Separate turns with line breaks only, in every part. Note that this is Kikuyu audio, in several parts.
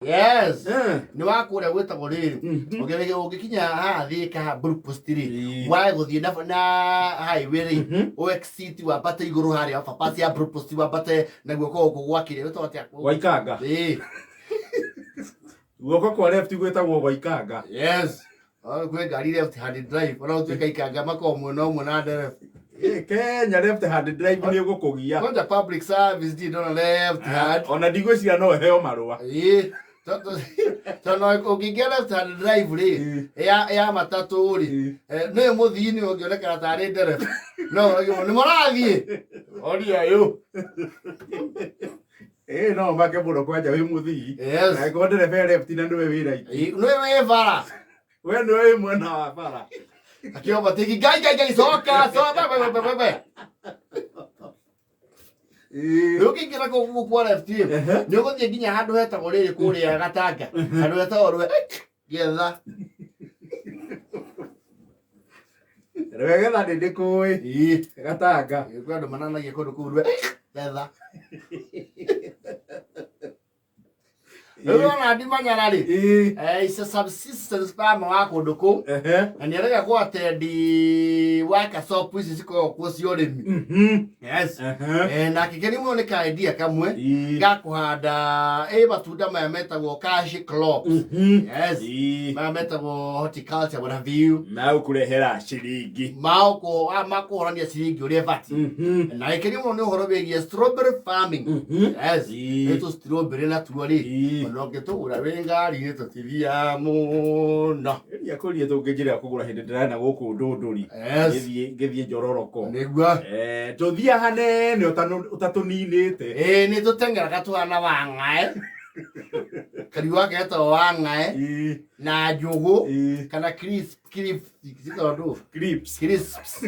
Yes.
Eh.
Nĩ wa kũrĩa gwĩtagwo rĩrĩ. Ũngĩkinya haha Thika Blue Post rĩ, wae gũthiĩ na highway rĩ, ũexit wambate igũrũ harĩa overpass ya Blue Post wambate na guoko gũkũ gwa kĩrĩa gwĩtagwo atĩa?
Gwaikanga.
Ĩĩ.
Guoko kwa left gwĩtagwo gwaikanga.
Yes. Oh, kwĩ ngari left hand drive ona gũtuĩka ikanga makoragwo mwena ũmwe na ndereba.
Eh, Kenya left hand drive nĩ ũgũkũgia.
Kwanja public service ndirĩ ndona left hand.
Ona ndigwĩciria no ĩheo marũa.
Ĩĩ. Tondũ ũngĩingĩra left hand drive rĩ, ya matatũ rĩ, nĩ mũthii nĩ ũngĩonekana tarĩ ndereba. No nĩ mũrathiĩ. Oria yũ.
Ĩĩ no make mũno kwanja wĩ mũthii.
Yes.
Angĩkorwo ndereba e left na nĩwe wĩ right.
Ĩĩ, nĩwe wĩ bara.
We nĩwe wĩ mwena wa bara.
Akĩovatĩki ngai ngai ngai coka coka be be be be.
Ĩĩ.
Rĩu ũkĩingĩra kũu gũkũ kwa left rĩ, nĩ ũgũthiĩ nginya handũ hetagwo rĩrĩ kũrĩa Gatanga. Handũ hetagwo rwe getha.
Rwegetha nĩ ndĩkũĩ.
Ĩĩ.
Gatanga.
Kwĩ andũ mananagia kũndũ kũu rwe getha. Rĩu ona ndimanyara rĩ,
Ĩĩ.
is a subsistence farmer wa kũndũ kũu na nĩ arega gwatendi workshop ici cikoragwo kuo cia ũrĩmi. Yes. Na akĩgeria mũno nĩ ka idea kamwe ga kũhanda ĩ matunda maya metagwo cash crops. Yes. Maya metagwo horticulture what have you.
Magũkũrehera ciringi.
Makũhorania ciringi ũrĩa ĩbatiĩ. Na gĩkenia mũno nĩ ũhoro wĩgiĩ strawberry farming. Yes. Nĩ tũ strawberry natuo rĩ, ona ũngĩtũgũra wĩ ngari-inĩ tũtithiaga mũno.
Ria kũria tũngĩnjĩra kũgũra hĩndĩ ndĩrana gũkũ ndũndũri.
Yes.
Ngĩthiĩ njororoko.
Nĩguo.
Tũthiaga hanene ũtatũninĩte.
Ĩĩ nĩ tũteng'eraga tũhana wang'ae. Kariũa getagwo wang'ae na njũgũ kana crisp crisp ciĩtagwo ndũ?
Crisps.
Crisps.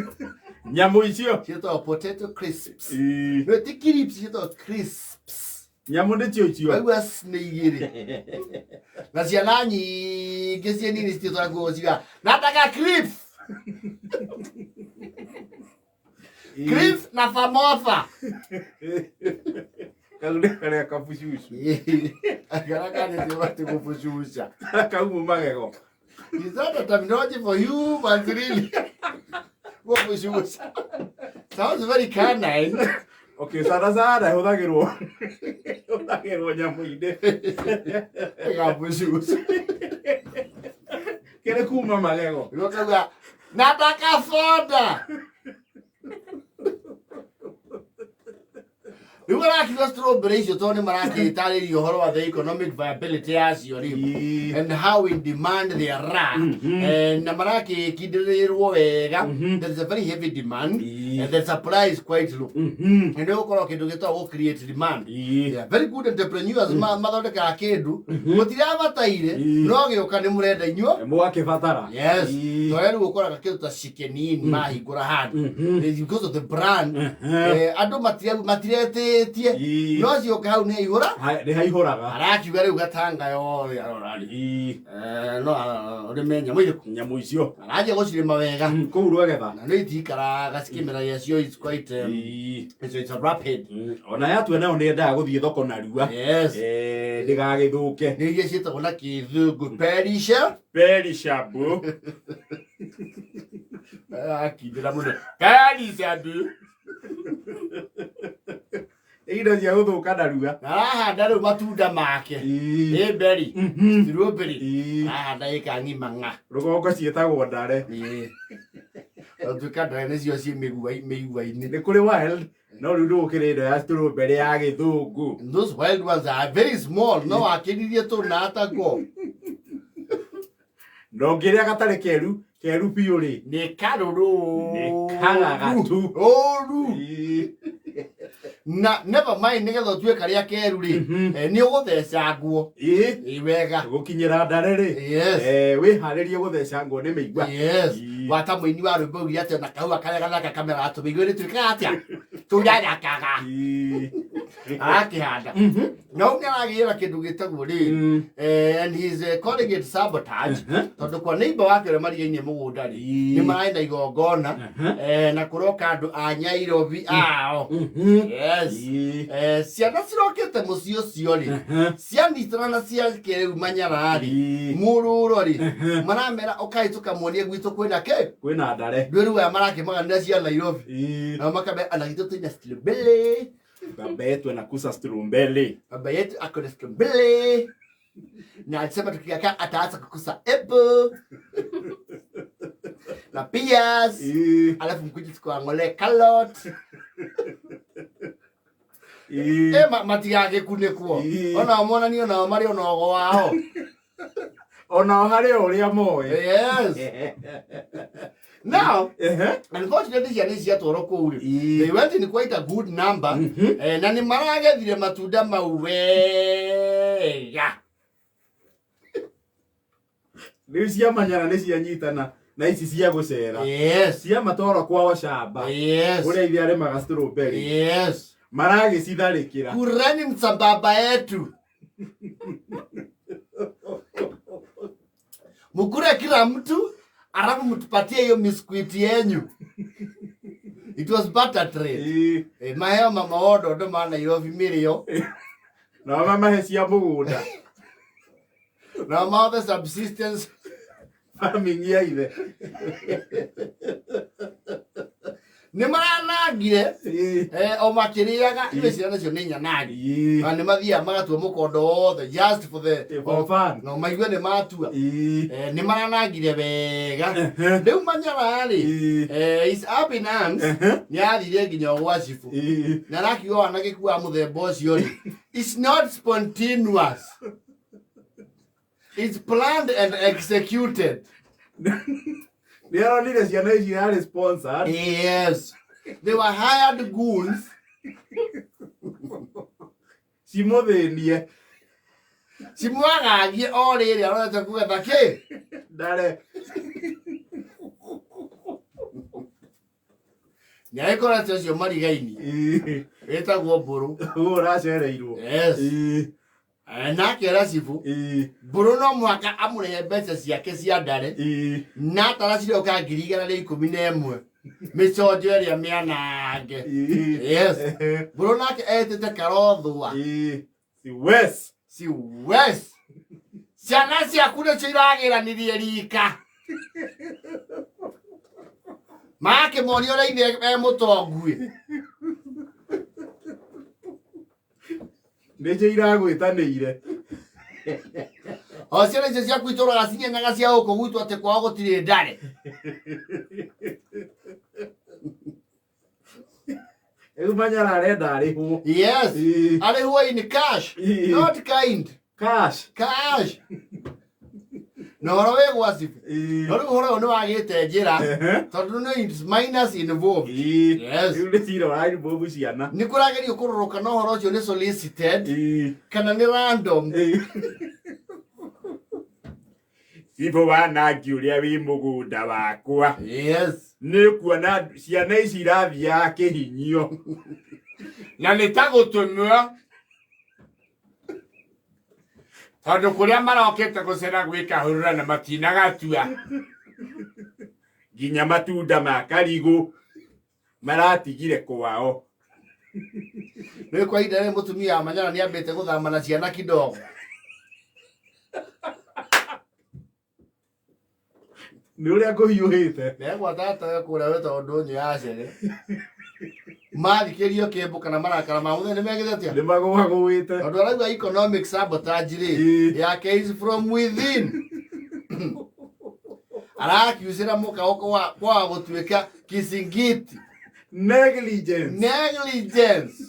Nyamũ icio.
Ciĩtagwo potato crisps. No ti crisps, ciĩtagwo crisps.
Nyamũ nĩcio icio.
Waigua nĩ igĩrĩ. Na ciana nyingĩ ciĩ nini citiũtara kuo ciuga nataka crisps. Crisps na samosa.
Kau nĩ karĩa kabucucu.
Karĩa kanĩtie matigũbucuca.
Kaumu magego.
Is that a terminology for humans really? Gũbucuca. Sounds very canine.
Okay, sana sana ĩhũthagĩrwo ĩhũthagĩrwo nyamũ-inĩ.
Gabucuca.
Kĩrĩ kuma magego.
Rĩu ũkauga nataka soda. Rĩu arakiuga strawberry icio tondũ nĩ marakĩtarĩria ũhoro wa the economic viability yacio rĩ and how in demand they are. Na marakĩkindĩrĩrwo wega. There is a very heavy demand and the supply is quite low. Na nĩ gũkorwo kĩndũ gĩtagwo gũ create demand. They are very good entrepreneurs, mathondekaga kĩndũ mũtirabataire no gĩũka nĩ mũrenda inyuo
Mũgakĩbatara.
Yes. Tondũ rĩu ũkoraga kĩndũ ta Chicken Inn mahingũra handũ. It's because of the brand. Andũ matiretĩtie no cioka hau nĩ aihũra.
Nĩ haihũraga.
Arakiuga rĩu Gatanga yothe arora rĩ. No ũrĩme nyamũ irĩkũ?
Nyamũ icio.
Arathiĩ gũcirĩma wega.
Kũu Rwegetha.
Na nĩ itikaraga cikĩmera gĩacio is quite it's a rapid.
Ona yatua nayo nĩ yendaga gũthiĩ thoko narua.
Yes.
Ndĩgagĩthũke.
Nĩ iria ciĩtagwo na kĩthũngũ perisha.
Perishable.
Akindĩra mũno. Perishable.
Indo cia gũthũka narua.
Na arahanda rĩu matunda make. Nĩ berry. Strawberry. Arahanda ĩka ng'ima ng'a.
Rũgongo ciĩtagwo ndare.
Ĩĩ. Tuĩka ndare nĩcio ciĩ mĩigua-inĩ.
Nĩ kũrĩ wild no rĩu ndũgũkĩrĩ ĩno ya strawberry ya gĩthũngũ.
Those wild ones are very small. No wakĩririe tũna atako.
Na ũngĩrĩa gatarĩ keru keru biũ rĩ.
Nĩ karũrũ.
Nĩ karagatu.
Ũru. Na never mind nĩgetha ũtue karĩa keru rĩ, nĩ ũgũtheca nguo. Ĩ wega.
Gũkinyĩra ndare rĩ.
Yes.
Wĩharĩrie gũtheca nguo nĩ mĩigua.
Yes. Gwata mũini wa rwĩmbo augire atĩ ona kahũa karĩa gathaka kamera tũmĩigue nĩ twĩkaga atĩa? Tũrarakaga. Arakĩhanda na ũngĩ aragĩra kĩndũ gĩtagwo rĩ, and he's calling it sabotage, tondũ kwa neighbor wake ũrĩa marigainie mũgũnda rĩ, nĩ mararĩ na igongona, na kũroka andũ a Nyairobi ao. Yes. Ciana cirokĩte mũciĩ ũcio rĩ, cianitana na cia kĩrĩu manyara rĩ, mũrũro rĩ, maramera ũkai tũkamuonie gwitũ kwĩna kĩ.
Kwĩna ndare.
Ndwĩru aya marakĩmaganĩra cia Nairobi. Nao makamera ana gwitũ twĩna strawberry.
Baba yetu anakusa strawberry.
Baba yetu ako na strawberry na alisema tukikaa ataanza kukusa apple na pears, alafu mkuje tukaangolee carrot. E matigagĩkunĩkwo. Onao monanio nao marĩ onogo wao.
Onao harĩ o ũrĩa moĩ.
Yes. Now, unfortunately ciana ici ciatwarwo kũu rĩ, they went in quite a good number, na nĩ maragethire matunda mau wega.
Rĩu cia Manyara nĩ cianyitana na ici cia gũcera. Cia matwara kwao camba, ũrĩa ithe arĩmaga strawberry, maragĩcitharĩkĩra.
Kureni msambaba yetu, mukure kila mtu, alafu mtupatie hiyo miskuiti yenyu. It was barter trade. Maheo mama wodo ndo ma Nairobi mĩrĩo.
Nao mamahe cia mũgũnda.
Na mothe subsistence
farming ya ithe.
Nĩ maranangire, o makĩrĩaga. Iwe ciana icio nĩ nyanangi, na nĩ mathiaga magatua mũkondo wothe just for the
For fun.
No maigue nĩ matua. Nĩ maranangire wega. Rĩu Manyara rĩ, is up in arms. Nĩ athire nginya gwa cibũ na arakiuga wanagĩku wa mũthemba ũcio rĩ, it's not spontaneous, it's planned and executed.
Nĩ aronire ciana ici yarĩ sponsored.
Yes, they were hired goons.
Cimũthĩnie.
Cimwagagie o rĩrĩ arorete kũgetha kĩ.
Ndare.
Nĩ agĩkorete ũcio marigaini wĩtagwo Mbũrũ.
Ũguo ũracereirwo.
Yes. Nake era cibũ Mbũrũ no mũhaka amũrĩhe mbeca ciake cia ndare, na atara ciroka 111,000 mĩconjo ĩrĩa mĩanange. Yes. Mbũrũ nake etĩte karothwa.
Si wes.
Si wes, ciana ciaku nĩcio iragĩranirie rika makĩmoria ũrĩa ithe e mũtonguĩ.
Nĩcio iragwĩtanĩire.
O ciana icio ciaku itũraga cinyenyaga cia gũkũ gwitũ atĩ kwao gũtirĩ ndare.
Rĩu Manyara arenda arĩhwo.
Yes. Arĩhwo in cash, not kind.
Cash.
Cash. Na ũhoro wĩ gwa cibũ. No rĩu ũhoro ũyũ nĩ wagĩte njĩra, tondũ nĩ it's minors involved. Yes.
Rĩu nĩ cira ũrainvolve ciana.
Nĩ kũragerio kũrũrũka na ũhoro ũcio nĩ solicited kana nĩ random.
Cibũ wanangi ũrĩa wĩ mũgũnda wakwa, nĩ kuona ciana ici irathiaga kĩhinyio
na nĩ ta gũtũmwo, tondũ kũrĩa marokĩte gũcera gwĩka hũrũra na matinagatua.
Nginya matunda ma karigũ maratigire kwao.
Rĩu kwa ihinda rĩrĩ mũtumia wa Manyara nĩ ambĩte gũthama na ciana kidogo.
Nĩ ũrĩa ngũhiũhĩte.
Megwa tata we kũrĩa wĩtagwo ndũnyũ ya cere mathikĩrio kĩmbu kana marakara ma mũthenya nĩ megĩte atĩa.
Nĩ magũagũĩte.
Tondũ arauga economic sabotage rĩ, yake is from within. Arakiucĩra mũka kwaga gũtuĩka kisingiti.
Negligence.
Negligence.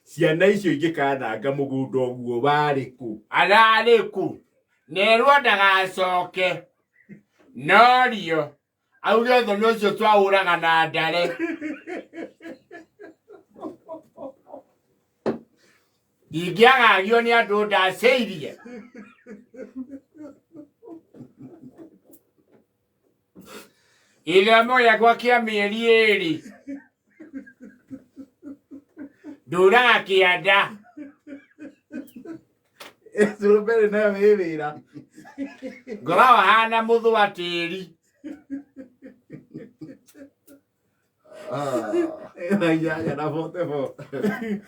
Ciana icio ingĩkananga mũgũnda ũguo warĩ kũ?
Ararĩ kũ? Nerwo ndagacoke norio auge ũthoni ũcio twahũraga na ndare. Ndingĩagagio nĩ andũ ndacĩirie. Gĩthomo gĩakwa kĩa mĩeri 2. Ndũraga kĩanda.
Strawberry nayo ĩ wĩra.
Ngoragwo hana mũthũa tĩri.
Ah.
Thaa 8 na 44.